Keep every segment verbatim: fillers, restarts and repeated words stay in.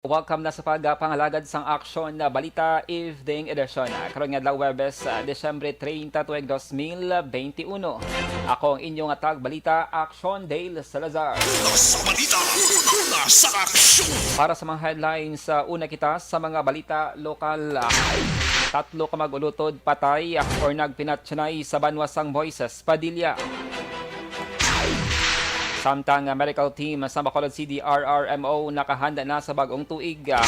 Welcome na sa pagpangalagad sang Aksyon na Balita Evening Edition. Karon nga adlaw, Huwebes, ah, Disyembre treinta, tuig dos mil benti uno. Ako ang inyong tagapagbalita, Aksyon Dale Salazar. Una sa balita, una sa aksyon. Para sa mga headlines, ah, una kita sa mga balita lokal. Ah, tatlo ka mag-ulutod patay, ah, or nagpinatyanay sa banwa sang Moises Padilla. Samtang, ah, medical team sa Bacolod C D R R M O nakahanda na sa bag-ong tuig, ah,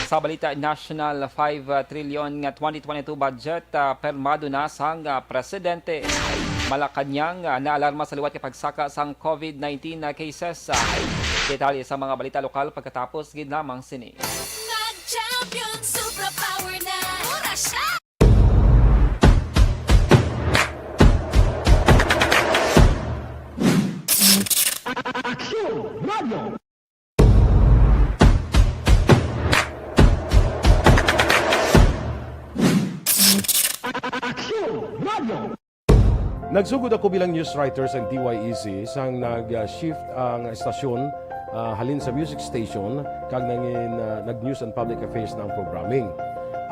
sa balita national, five trillion nga twenty twenty-two budget, ah, pirmado na sang, ah, presidente. Malacañang, ah, naalarma sa liwat nga pagsaka sang covid nineteen na cases. Ah, detalye sa mga balita lokal pagkatapos gid lamang sini. Mag-champion, superpower na. Mura siya. Aksyon Radio. Aksyon Radio. Nagsugod ako bilang news writer sa D Y E C sang nag-shift ang estasyon, ah, halin sa music station kag nangin, ah, nag-news and public affairs na ang programming.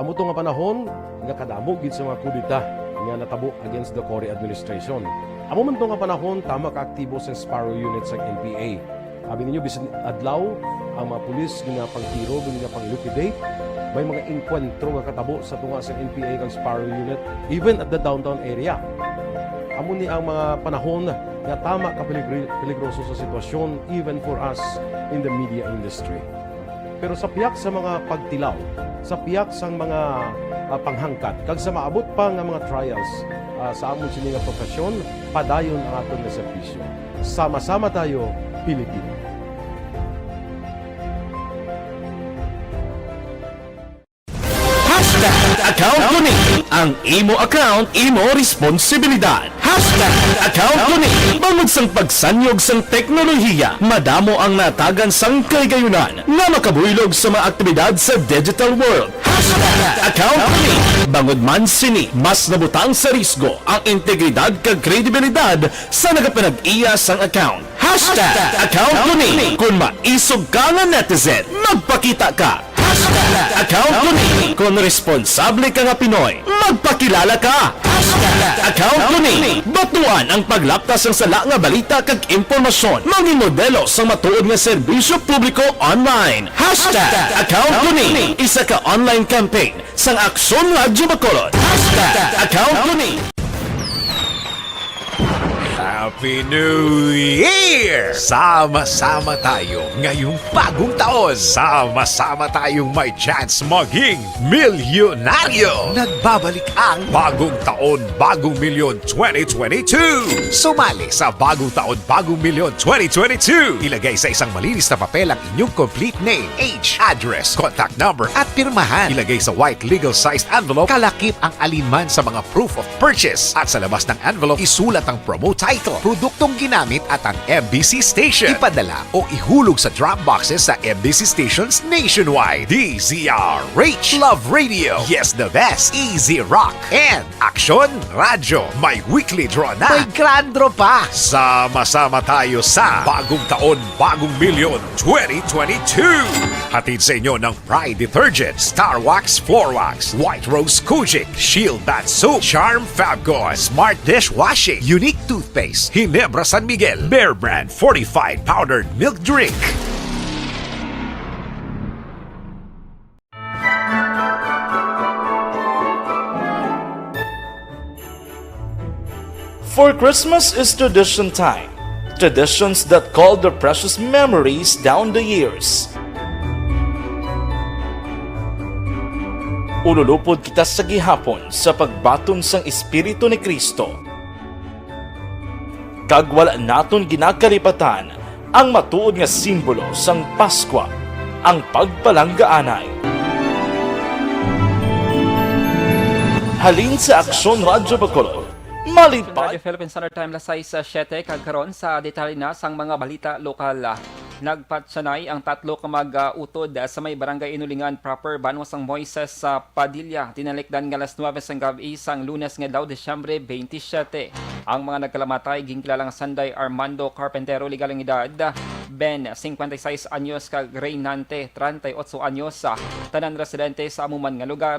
Amo to nga panahon nga kadamo gid sa mga kudeta nga natabo against the Cory administration. Amo man to nga panahon tama ka aktibo sa Sparrow Unit sa N P A. Abi ninyo, bisan adlaw, ang mga pulis ginapangtiro, ginapang-liquidate. May mga engkwentro nga katabo sa tunga sa N P A kag Sparrow Unit, even at the downtown area. Amo ni ang mga panahon nga tama ka peligri-, peligroso sa sitwasyon, even for us in the media industry. Pero sa piyak sa mga pagtilaw, sa piyak sang mga, ah, panghangkat, kag sa maabot pa nga mga trials, ah, sa amon sini nga profesyon, padayon ang aton nga serbisyo. Sama-sama tayo, Pilipino. Hashtag account ko ni. Ang imo account, imo responsibilidad. Hashtag account ko ni. Bangod sang pagsanyog sang teknolohiya, madamo ang natagan sang kahigayonan nga makabuylog sa mga aktibidad sa digital world. Hashtag account ko ni. Bangod man sini, mas nabutang sa risgo ang integridad kag kredibilidad sa nagapanag-iya sang account. Hashtag account ko ni. Kung maisog ka nga netizen, magpakita ka. Hashtag account ko ni. Kung responsable ka nga Pinoy, magpakilala ka. Hashtag account ko ni. Batuan ang paglapta sang sala nga balita kag impormasyon. Maging modelo sang matuod nga serbisyo publiko online. Hashtag account ko ni. Isa ka online campaign sang Aksyon Radyo Bacolod. Hashtag account ko ni. Happy New Year! Sama-sama tayo ngayong bagong taon. Sama-sama tayong may chance maging milyonaryo. Nagbabalik ang Bagong Taon, Bagong Milyon twenty twenty-two. Sumali sa Bagong Taon, Bagong Milyon twenty twenty-two. Ilagay sa isang malinis na papel ang inyong complete name, age, address, contact number, at pirmahan. Ilagay sa white legal sized envelope, kalakip ang alinman sa mga proof of purchase. At sa labas ng envelope, isulat ang promo title, produktong ginamit at ang M B C station. Ipadala o ihulog sa drop boxes sa M B C stations nationwide. D Z R H, Love Radio, Yes the Best, Easy Rock, and Aksyon Radyo. May weekly draw na. May grand draw pa. Sama-sama tayo sa Bagong Taon, Bagong Milyon twenty twenty-two. Hatid sa inyo ng Pride Detergent, Star Wax Floor Wax, White Rose Kojic, Shield Bath Soap, Charm Fabcon, Smart Dishwashing, Unique Toothpaste, Ginebra San Miguel, Bear Brand Fortified Powdered Milk Drink. For Christmas is tradition time. Traditions that call the precious memories down the years. Ululupod kita sa gihapon sa pagbaton sang Espiritu ni Cristo. Kag wala naton ginakalipatan ang matuod nga simbolo sang Paskwa, ang pagpalanggaanay. Halin sa Aksyon Radyo Bacolod, malipay. Radyo Philippine Standard Time, alas sais siyete, kag karon sa detalye na sang mga balita lokal. Nagpatyanay ang tatlo ka mag-utod sa may Barangay Inulingan proper, banwa sang Moises sa Padilla, tinalikdan nga alas nuwebe sang gab-i sang Lunes nga adlaw, Disyembre twenty-seven. Ang mga nagkalamatay, ginkilala nga sanday Armando Carpentero, legal ang edad, Ben, singkwenta y seis anyos, kag Reynante, treinta y ocho anyos, ah, tanan residente sa amo man nga lugar.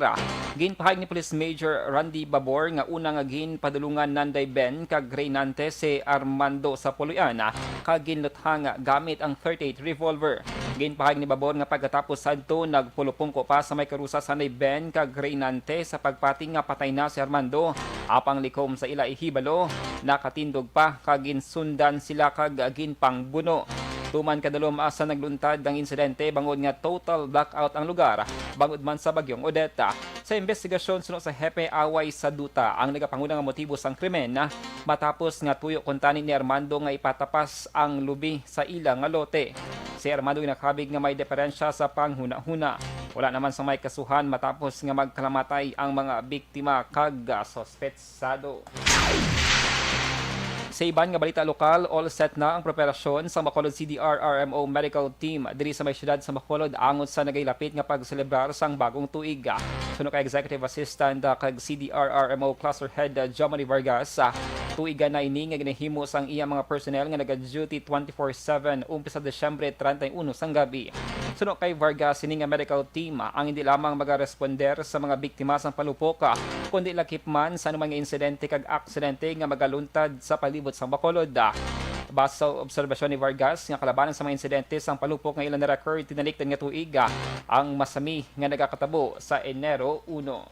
Ginpahayag ni Police Major Randy Babor nga una nga ginpadulungan nanday Ben kag Reynante si Armando sa puloy-an, ah, kag ginluthang gamit ang thirty-eight revolver. Ginpahayag ni Babor nga pagkatapos sadto, nagpulupungko pa sa may karusa sanday Ben kag Reynante sa pagpati nga patay na si Armando. Apang likom sa ila ihibalo, nakatindog pa kag ginsundan sila kag ginpangbuno. Tuman kadalom asa nagluntad ang insidente bangod nga total blackout ang lugar bangod man sa Bagyong Odette. Sa investigasyon, suno sa hepe, away sa duta ang nagapanguna nga motibo sang krimen, matapos nga tuyo kuntani ni Armando nga ipatapas ang lubi sa ila nga lote. Si Armando ginakabig nga may diferensya sa panghunahuna. Wala naman sa may kasuhan matapos nga magkalamatay ang mga biktima kag, ah, suspetsado. Sa iban nga balita lokal, all set na ang preparasyon sa Bacolod C D R R M O medical team diri sa may siyudad sa Bacolod angot sa nagailapit nga pagselebrar sang bagong tuig. Suno kay Executive Assistant, ah, kag C D R R M O Cluster Head, ah, Jomari Vargas, ah, tuigan na ini nga ginahimo sang iya mga personnel nga naga-duty twenty-four seven umpisa Disyembre treinta y uno sang gabi. Suno kay Vargas, sini nga medical team ang hindi lamang magaresponder sa mga biktima sang palupok, kundi lakip man sa anumang insidente kag aksidente nga magaluntad sa palibot sang Bacolod. Base sa obserbasyon ni Vargas nga kalabanan sa mga insidente sang palupok nga ila na-record tinalikdan nga tuig, ang masami nga nagakatabo sa Enero uno.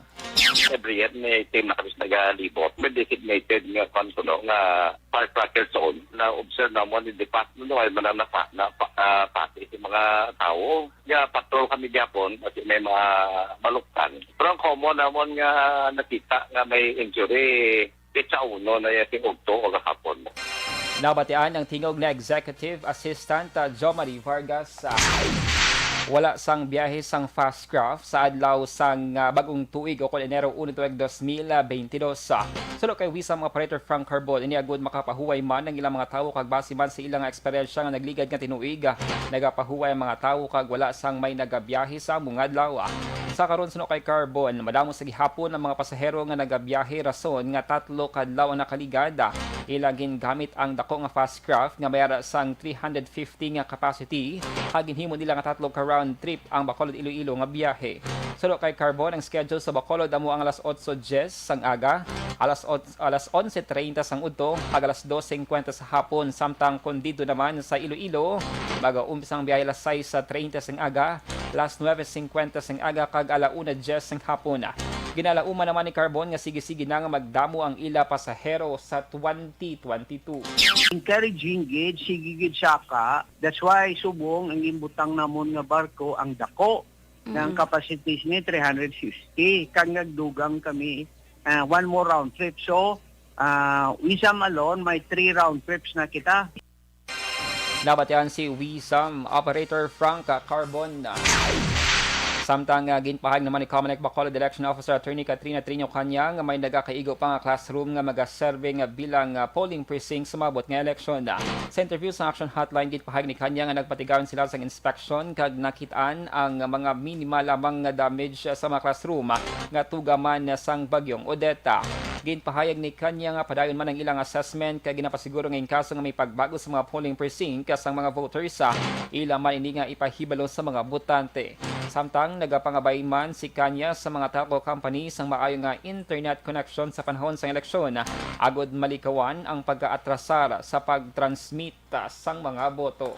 Every year, may team na kami sa nagalibot. May designated nga kwan kuno nga firecracker zone. Na-observe namon in the past, no, ay mananapa na pa, ah, pati sa mga tawo. Ya, patrol kami gyapon kasi may mga baluktan. Pero ang common namon nga nakita nga may injury, pitsa uno na ya, tingog to o gahapon. Nabatian ang tingog na Executive Assistant, ah, Jomari Vargas. Ah, wala sang biyahe sang Fastcraft sa adlaw sang, ah, bagong tuig o kon Enero uno tuig dos mil bentidós. Ah, suno kay WISAM operator Frank Carbon, ini agud makapahuway man ang ilang mga tawo kag base man sa ilang eksperyensya nga nagligad nga tinuig, ah, nagapahuway ang mga tawo kag wala sang may nagabiyahe sa amo nga adlaw. Ah, sa karon, suno kay Carbon, madamo sa gihapon ang mga pasahero nga nagabiyahe, rason nga tatlo ka adlaw ang nakaligad. Ah, ila gingamit ang dako nga Fastcraft nga may ara sang three hundred fifty nga capacity, kag ginhimo nila nga tatlo ka round trip ang Bacolod Iloilo nga biyahe. Suno kay Carbon, ang schedule sa Bacolod amo ang alas otso diyes sang aga, alas ot-, alas onse treinta sang udto, kag alas dos singkwenta sa hapon, samtang kon didto naman sa Iloilo, mag-aumpisa ang biyahe alas sais treinta sang aga, alas nuebe singkwenta sang aga, kag ala una diyes sang hapon. Ginalauman naman ni Carbon nga sige-sige na nga magdamo ang ila pasahero sa twenty twenty-two. Encouraging gid, sige gid siya ka. That's why subong ang imbutang namon nga barko ang dako. Nga ang Mm. capacity ni three hundred fifty. Kag nagdugang kami, ah, one more round trip. So, ah, WISAM alone, may three round trips na kita. Nabatian si WISAM Operator Frank Carbon. Samtang, ah, ginpahayag naman ni Comelec Bacolod Election Officer Attorney Katrina Triño Caña nga may nagakaigo pa nga classroom nga magaserve nga bilang, ah, polling precinct sa maabot nga eleksyon. Sa interview sa Action Hotline, ginpahayag ni Caña nga nagpatigayon sila sang inspection kag nakit-an ang mga minimal lamang nga damage sa mga classroom nga tuga man sang Bagyong Odette. Ginpahayag ni Caña nga padayon man ang ilang assessment kag ginapasiguro nga in kaso nga may pagbago sa mga polling precinct sang mga voters, ah, ila man ini nga ipahibalo sa mga botante. Samtang nagapangabay man si Caña sa mga telco company sang maayo nga internet connection sa panahon sang eleksyon, agud malikawan ang pagkaatrasar sa pag-transmit sang mga boto.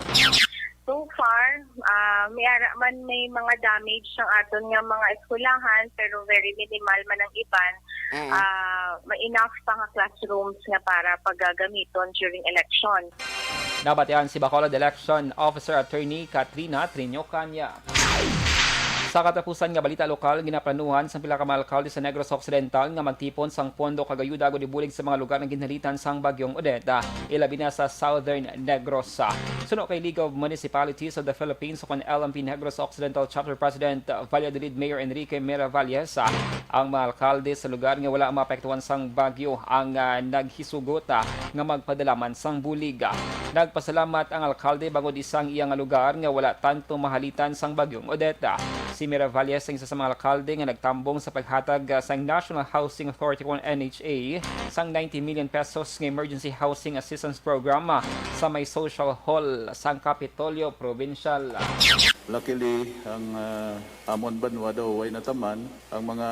So far, ah, may ara man may mga damage ang aton nga mga eskwelahan, pero very minimal man ang iban. Mm. Ah, may enough pa nga classrooms nga para pagagamiton during election. Nabatian si Bacolod Election Officer Attorney Katrina Triño Caña. Sa katapusan nga balita lokal, ginaplanuhan sang pila ka mga alkalde sa Negros Occidental nga magtipon sang pondo kag ayuda agud ibulig sa mga lugar nga ginhalitan sang Bagyong Odette, ilabi na sa Southern Negros. Suno kay League of Municipalities of the Philippines, o kon L M P Negros Occidental Chapter President, Valladolid Mayor Enrique Miravalles, ang mga alkalde sa lugar nga wala maapektuhan sang bagyo ang, ah, naghisugot, ah, nga magpadala man sang bulig. Nagpasalamat ang alkalde bangod isa ang iya nga lugar nga wala tanto mahalitan sang Bagyong Odette. Si Mira Valles ang isa sa mga alkalde nga nagtambong sa paghatag, ah, sang National Housing Authority o N H A sang ninety million pesos nga Emergency Housing Assistance Program, ah, sa may Social Hall sang Kapitolyo Provincial. Luckily, ang, ah, amon banwa daw way nataman. Ang mga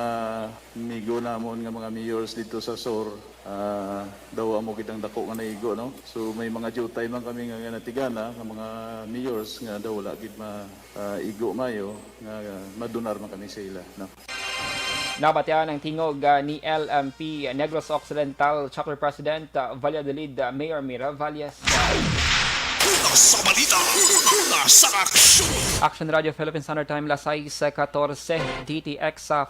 amigo namon nga mga mayors dito sa sur, ah, daw amo gid ang dako nga naigo, no? So, may mga diutay man kami nga, nga natigana nga mga mayors nga daw wala gid ma-, ah, igo mayo nga, ah, madunar man kami sa ila, no? Nabatian ang tingog, ah, ni L M P Negros Occidental Chapter President, ah, Valladolid, ah, Mayor Mira Valles. Una sa balita, una sa aksyon. Action Radio Philippine Standard Time, las sais katorse, D T X sa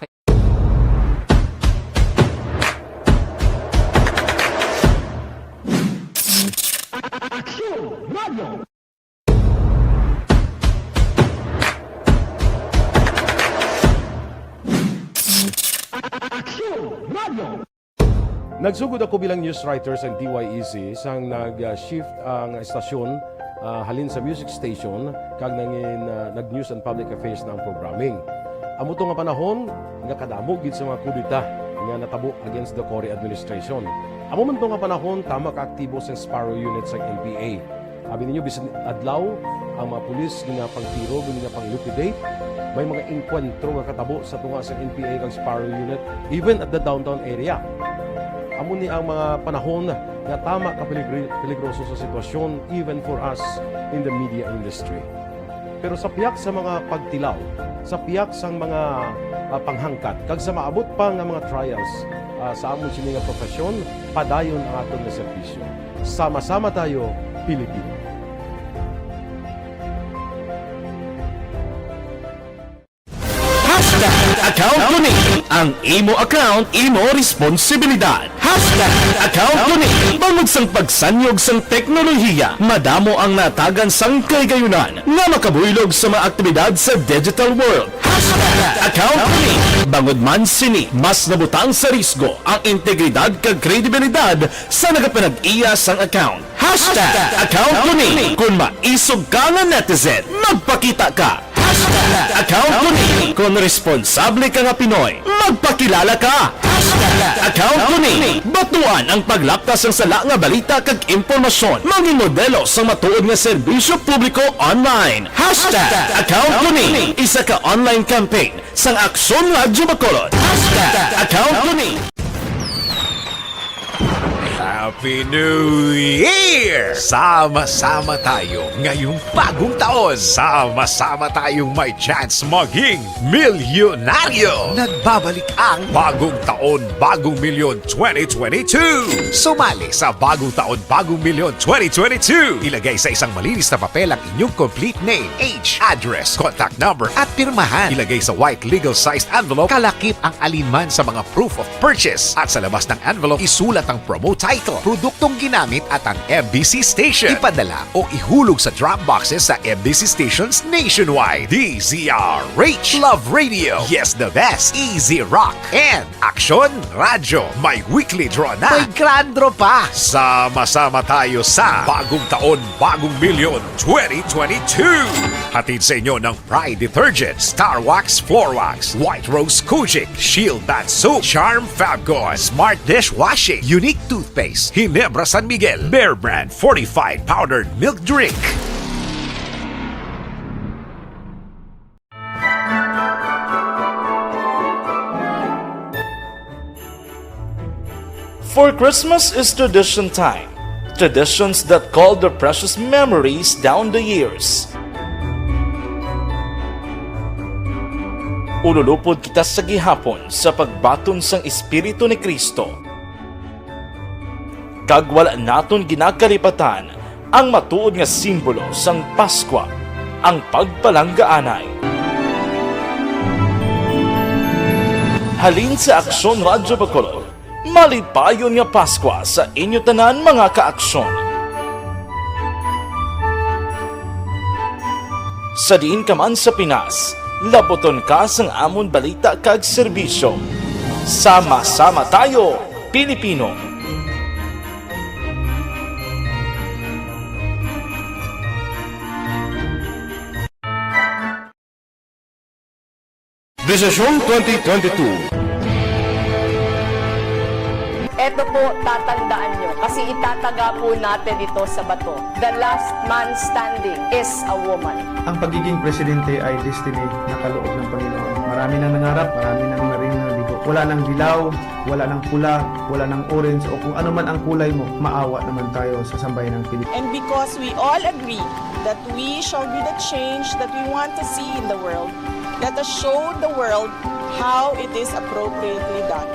Action Radio. Action Radio. Nagsugod ako bilang news writer sa D Y E C sang nag-shift ang estasyon, ah, halin sa music station kag nangin, ah, nag-news and public affairs na ang programming. Amo to nga panahon nga kadamo gid sa mga kudeta nga natabo against the Cory administration. Amo man to nga panahon tama ka aktibo sang Sparrow Unit sang N P A. Abi ninyo, bisan adlaw, ang mga pulis ginapangtiro, ginapang-liquidate. May mga engkwentro nga katabo sa tunga sa N P A kag Sparrow Unit, even at the downtown area. Amo ni ang mga panahon nga tama ka peligri-, peligroso sa sitwasyon, even for us in the media industry. Pero sa pihak sa mga pagtilaw, sa pihak sang mga, ah, panghangkat, kag sa maabot pa nga mga trials, ah, sa amon sini nga profesyon, padayon ang aton nga serbisyo. Sama-sama tayo, Pilipino. Hashtag account ko ni. Ang imo account, imo responsibilidad. Hashtag account ko ni. Bangod sang pagsanyog sang teknolohiya, madamo ang natagan sang kahigayunan nga makabuylog sa mga aktibidad sa digital world. Hashtag account ko ni. Bangod man sini, mas nabutang sa risgo ang integridad kag kredibilidad sa nagapanag-iya sang account. Hashtag account ko ni. Kung maisog ka nga netizen, magpakita ka. Hashtag account ko ni. Kung responsable ka nga Pinoy, magpakilala ka. Hashtag account ko ni. Batuan ang paglapkas sang sala nga balita kag impormasyon. Mangin modelo sang matuod nga serbisyo publiko online. Hashtag account ko ni. Isa ka online campaign sang Aksyon Radyo Bacolod. Hashtag account ko ni. Happy New Year! Sama-sama tayo ngayong bagong taon. Sama-sama tayong may chance maging milyonaryo. Nagbabalik ang Bagong Taon, Bagong Milyon twenty twenty-two. Sumali sa Bagong Taon, Bagong Milyon twenty twenty-two. Ilagay sa isang malinis na papel ang inyong complete name, age, address, contact number, at pirmahan. Ilagay sa white legal-sized envelope, kalakip ang alinman sa mga proof of purchase, at sa labas ng envelope, isulat ang promo title, produktong ginamit, at ang M B C station. Ipadala o ihulog sa drop boxes sa M B C stations nationwide. D Z R H, Love Radio, Yes the Best, Easy Rock, and Aksyon Radyo. May weekly draw na. May grand draw pa. Sama-sama tayo sa Bagong Taon, Bagong Milyon twenty twenty-two. Hatid sa inyo ng Pride Detergent, Star Wax Floor Wax, White Rose Kojic, Shield Bath Soap, Charm Fabcon, Smart Dishwashing, Unique Toothpaste, Ginebra San Miguel, Bear Brand Fortified Powdered Milk Drink. For Christmas is tradition time. Traditions that call the precious memories down the years. Ululupod kita sa gihapon sa pagbaton sang Espiritu ni Cristo. Kag wala naton ginakalipatan ang matuod nga simbolo sang Paskwa, ang pagpalanggaanay. Halin sa Aksyon Radyo Bacolod, malipayon nga Paskwa sa inyo tanan, mga ka-Aksyon. Sa diin ka man sa Pinas, labuton ka sang amon balita kag serbisyo. Sama-sama tayo, Pilipino! Desisyon twenty twenty-two. Eto po, tatandaan nyo, kasi itataga po natin ito sa bato. The last man standing is a woman. Ang pagiging presidente ay destiny na kaloob ng Panginoon. Marami nang nangarap, marami nang naring nabigo. Wala nang dilaw, wala nang pula, wala nang orange, o kung ano man ang kulay mo, maawa naman tayo sa sambayan ng Pilipinas. And because we all agree that we shall be the change that we want to see in the world, let us show the world how it is appropriately done.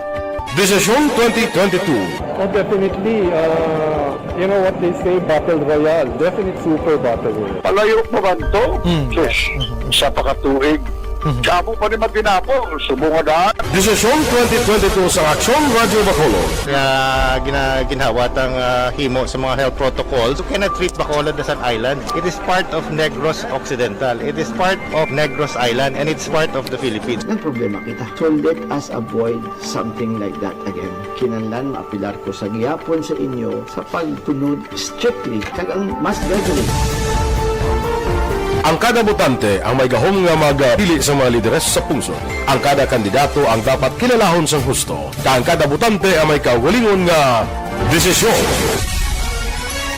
Desisyon twenty twenty-two. Oh, definitely. Uh, you know what they say, battle royale. Definite super battle royale. Palayo pa man to? Sus, isa pa ka tuig. Sa amo pa ni Matinapo, subong nga daan. Desisyon twenty twenty-two sa Aksyon Radyo Bacolod. Nga gina, ginhawat ang ah, himo sa mga health protocols. You cannot treat Bacolod as an island. It is part of Negros Occidental. It is part of Negros Island and it's part of the Philippines. Nagproblema kita. So let us avoid something like that again. Kinahanglan maapilar ko sa gihapon sa inyo sa pagtunod strictly kag ang mass gathering. Ang kada botante ang may gahom nga magpili sa mga lideres sa pungsod. Ang kada kandidato ang dapat kilalahon sang husto, kag ang kada botante ang may kaugalingon nga desisyon.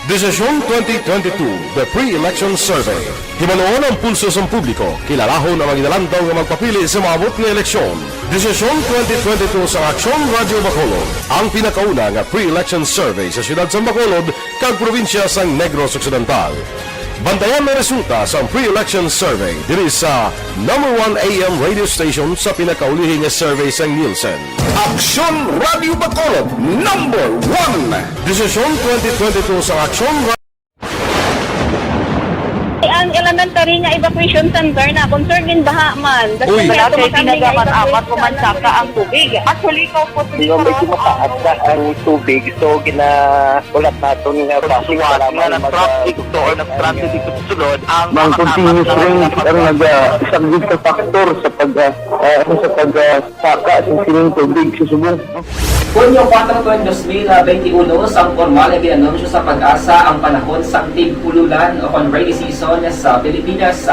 Desisyon twenty twenty-two, The Pre-Election Survey. Hibaluon ang pulso sang publiko, kilalahon ang mga ginalantaw nga magpapili sa maabot nga eleksyon. Desisyon twenty twenty-two sa Aksyon Radyo Bacolod, ang pinakauna nga pre-election survey sa siyudad sang Bacolod kag probinsya sang Negros Occidental. Bantayan ang resulta sang pre-election survey diri sa number one A M radio station sa pinakaulihi nga survey sang Nielsen. Aksyon Radyo Bacolod, number one. Desisyon twenty twenty-two sa Aksyon Ra- Ang elementary nga evacuation center na concern gin baha man. Uy. Wala kay pinagamat-amat ko man saka ang tubig. Actually, ko po Hindi medyo mataas na ang tubig, so ginahulat naton nga traffic para nga nag-traffic to or nag-transit dito sa sulod ang Ang continuous rain ang nagasaglit sa factor sa pag ah, ah, ano, sa pag ah, saka sa sining tubig sa subong. Hunyo kuwatro tuig dos mil benti uno, sang pormal nga gin-anunsyo sa PAGASA ang panahon sang tig-ululan o kon rainy season sa Pilipinas.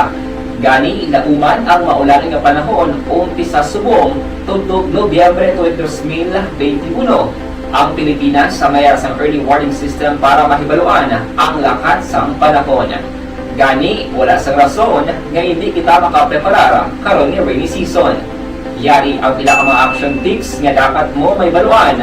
Gani, lauman ang maulan nga panahon umpisa subong tudtog Nobyembre tuig dos mil benti uno. Ang Pilipinas may ara sang early warning system para mahibaluan ang lakat sang panahon. Gani, wala sang rason nga indi kita makapreparar karon nga rainy season. Yari ang pila ka mga action tips nga dapat mo mahibaluan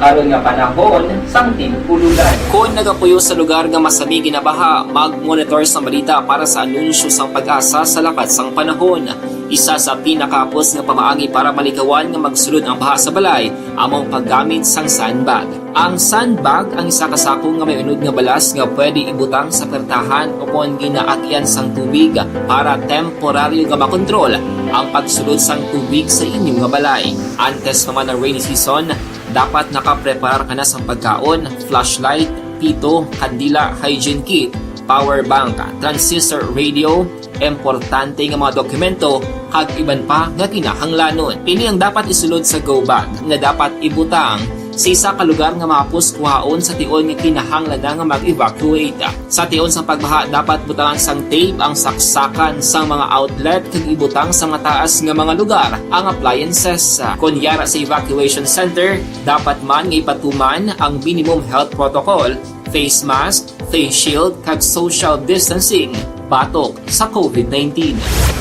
karon nga panahon sang tig-ululan. Kon nagapuyo sa lugar nga masami ginabaha, mag-monitor sang balita para sa anunsyo sang PAGASA sa lakat sang panahon. Isa sa pinakahapos nga pamaagi para malikawan nga magsulod ang baha sa balay amo ang paggamit sang sandbag. Ang sandbag ang isa ka sako nga may unod nga balas nga pwede ibutang sa pertahan o kon ginaagyan sang tubig para temporaryo nga makontrol ang pagsulod sang tubig sa inyo nga balay. Antes pa man ang rainy season, dapat nakapreparar ka na sang pagkaon, flashlight, pito, kandila, hygiene kit, power bank, transistor radio, importante nga mga dokumento, kag iban pa nga kinahanglanon. Ini ang dapat isulod sa go bag nga dapat ibutang sa isa ka lugar nga mahapos kuhaon sa tion nga kinahanglan na nga mag-evacuate. Sa tion sang pagbaha, dapat butangan sang tape ang saksakan sang mga outlet kag ibutang sa mataas nga mga lugar ang appliances. Kon yara sa evacuation center, dapat man nga ipatuman ang minimum health protocol, face mask, face shield, kag social distancing batok sa COVID nineteen.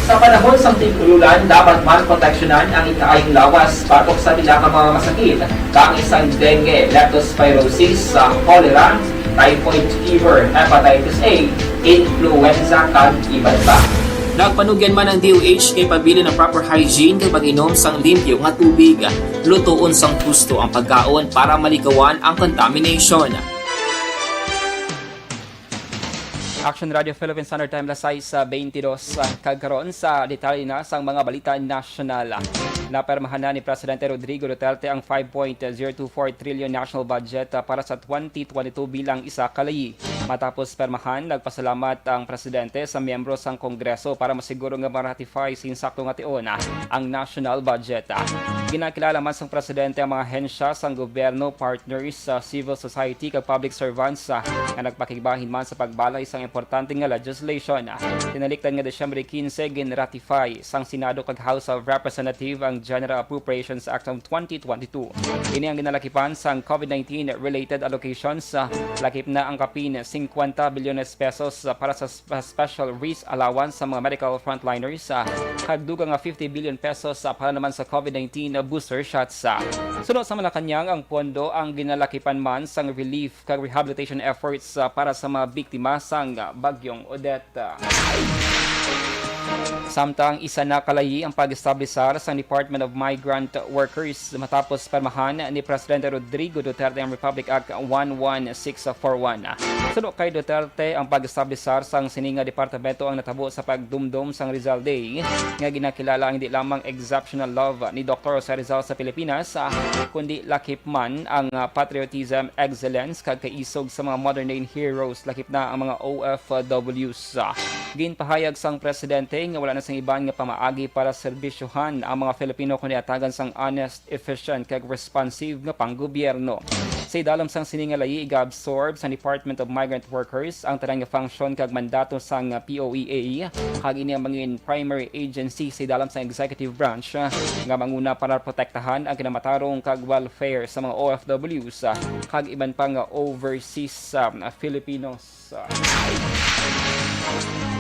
Sa panahon sang tig-ululan, dapat man proteksyonan ang ikaayong lawas batok sa pila ka mga masakit, kaangay sang dengue, leptospirosis, sa cholera, typhoid fever, hepatitis A, influenza, kag iban pa. Nagpanugyan man ang D O H nga ipabilin ang proper hygiene kag pag-inom sang limpyo nga tubig. Lutoon sang husto ang pagkaon para malikawan ang contamination. Action Radio Philippine Standard Time, alas sais benti dos, ah, kag karon sa detalye na sang mga balita nasyonal. Napermahan na ni Presidente Rodrigo Duterte ang five point zero two four trillion national budget, ah, para sa twenty twenty-two bilang isa ka layi. Matapos permahan, nagpasalamat ang presidente sa miyembro sang Kongreso para masiguro nga ma-ratify sa insakto nga tion ang national budget. Ginakilala man sang presidente ang mga ahensya sang gobyerno, partners sa civil society kag public servants, ah, nga nagpakigbahin man sa pagbalay sang importante nga legislation. Tinalikdan nga Disyembre quince, gin-ratify sang Senado kag House of Representatives ang General Appropriations Act of twenty twenty-two. Ini ang ginalakipan sang COVID nineteen related allocations, ah, lakip na ang kapin fifty bilyones pesos, ah, para sa sp-, special risk allowance sa mga medical frontliners, ah, kag dugang nga fifty billion pesos, ah, para naman sa COVID nineteen booster shots, ah. Suno sa Malacañang, ang pondo ang ginalakipan man sang relief kag rehabilitation efforts, ah, para sa mga biktima sang, ah, Bagyong Odette. Samtang isa na kalayi ang pag-establisar sang Department of Migrant Workers matapos pirmahan ni Presidente Rodrigo Duterte ang Republic Act one one six four one. Suno kay Duterte, ang pag-establisar sang sini nga departamento ang natabo sa pagdumdom sang Rizal Day, nga ginakilala ang hindi lamang exceptional love ni Doktor Jose Rizal sa Pilipinas, ah, kundi lakip man ang, ah, patriotism, excellence, kag kaisog sa mga modern-day heroes, lakip na ang mga O F Ws. Ginpahayag sang presidente nga wala na sing iban nga pamaagi para serbisyohan ang mga Filipino, kundi atagan sang honest, efficient, kag responsive nga panggobyerno. Sa idalom sang sini nga layi, iga-absorb sa Department of Migrant Workers ang tanan nga function kag mandato sang P O E A, kag ini ang mangin primary agency sa idalom sang executive branch, ah, nga manguna para protektahan ang kinamatarong kag welfare sa mga O F Ws, ah, kag iban pa nga overseas, ah, Filipinos.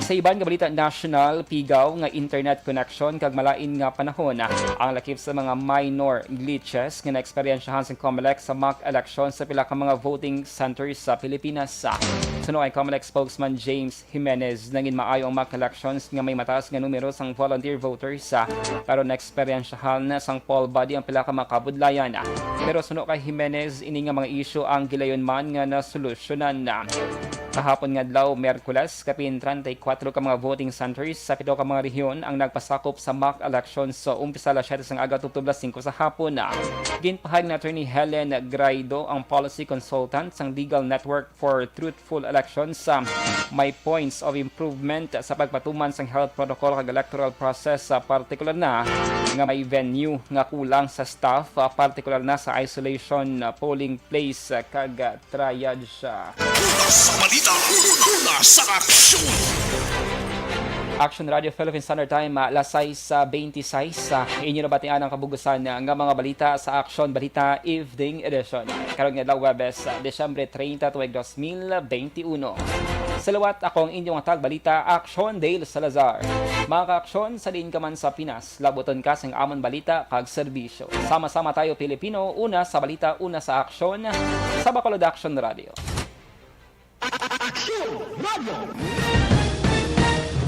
Sa iban nga balita nasyonal, pigaw nga internet connection kag malain nga panahon ang lakip sa mga minor glitches nga naeksperyensyahan sa Comelec sa mock election sa pila ka mga voting centers sa Pilipinas. Suno kay Comelec spokesman James Jimenez, nangin maayo ang mock elections nga may mataas nga numero sang volunteer voters, ah, pero naeksperyensyahan sang poll body ang pila ka mga kabudlayan. Pero suno kay Jimenez, ini nga mga isyu ang gilayon man nga nasolusyonan. Kahapon nga adlaw, Miyerkules, kapin treinta y cuatro ka mga voting centers sa pito ka mga rehiyon ang nagpasakop sa mock elections sa umpisa alas siyete sang aga tubtob alas singko sa hapon. Ginpahayag ni Attorney Helen Graido, ang policy consultant sang Legal Network for Truthful Elections, ah, may points of improvement sa pagpatuman sang health protocol kag electoral process, ah, partikular na nga may venue nga kulang sa staff, ah, partikular na sa isolation, ah, polling place, ah, kag, ah, triage, ah. Una sa balita, una sa aksyon. Action Radio Philippine Standard Time, ah, alas sais, ah, twenty-six. Ah, inyo nabatian ang kabugusan, ah, nga mga balita sa Action Balita Evening Edition. Karon nga adlaw, Huwebes, ah, Disyembre treinta, tuig dos mil veintiuno. Sa liwat, ako ang inyong tagbalita, Action Dale Salazar. Mga kaaksyon, sa diin ka man sa Pinas, labuton ka sang amon balita kag serbisyo. Sama-sama tayo, Pilipino, una sa balita, una sa aksyon, sa Bacolod Action Radio. Action Radio.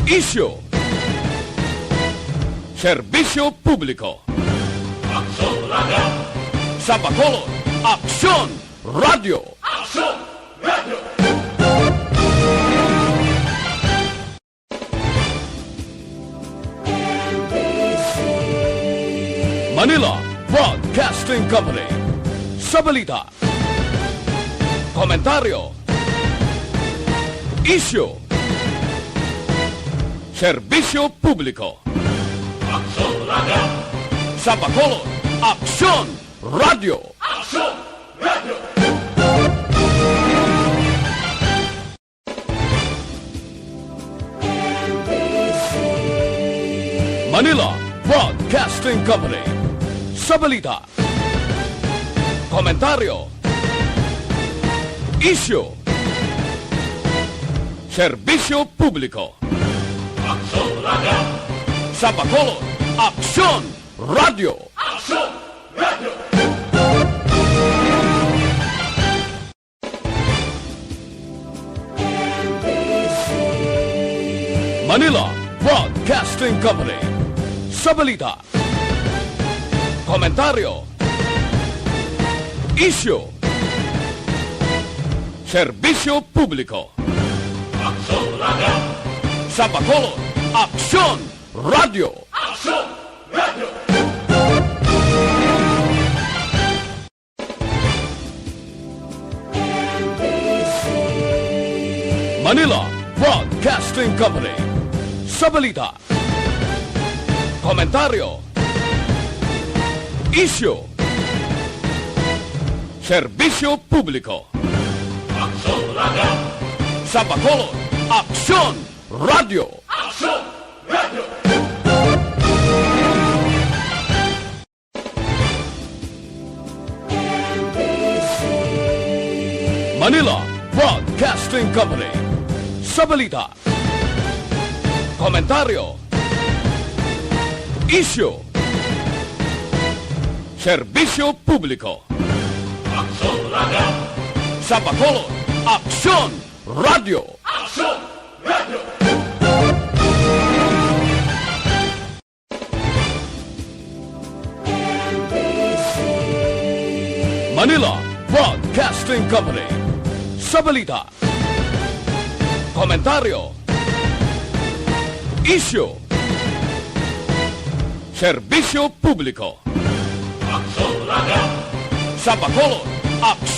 Isyu. Serbisyo publiko. Action Radio. Sa Bacolod, Action Radio. Action Radio. Manila Broadcasting Company. Sa balita, komentaryo, isyu, serbisyo publiko. Aksyon Radio. Sa Bacolod, Aksyon Radio. Aksyon Radio. Manila Broadcasting Company. Sa balita, komentaryo, isyu, serbisyo publiko. Aksyon Radio. Sa Bacolod, Aksyon Radio. Aksyon Radio. Manila Broadcasting Company. Sa balita, komentaryo, isyu, serbisyo publiko. Aksyon Radio. Sa Bacolod, Aksyon Radio. Aksyon Radio. Manila Broadcasting Company. Sa balita, komentaryo, isyu, serbisyo publiko. Aksyon Radio. Sa Bacolod, Aksyon Radio. Manila Broadcasting Company. Sa balita, komentaryo, isyu, serbisyo publiko. Aksyon Radio. Sa Bacolod, Aksyon Radio. Aksyon Radio. Manila Broadcasting Company. Sa balita, komentaryo, isyu, serbisyo publiko. Aksyon Radio. Sa Bacolod, Aksyon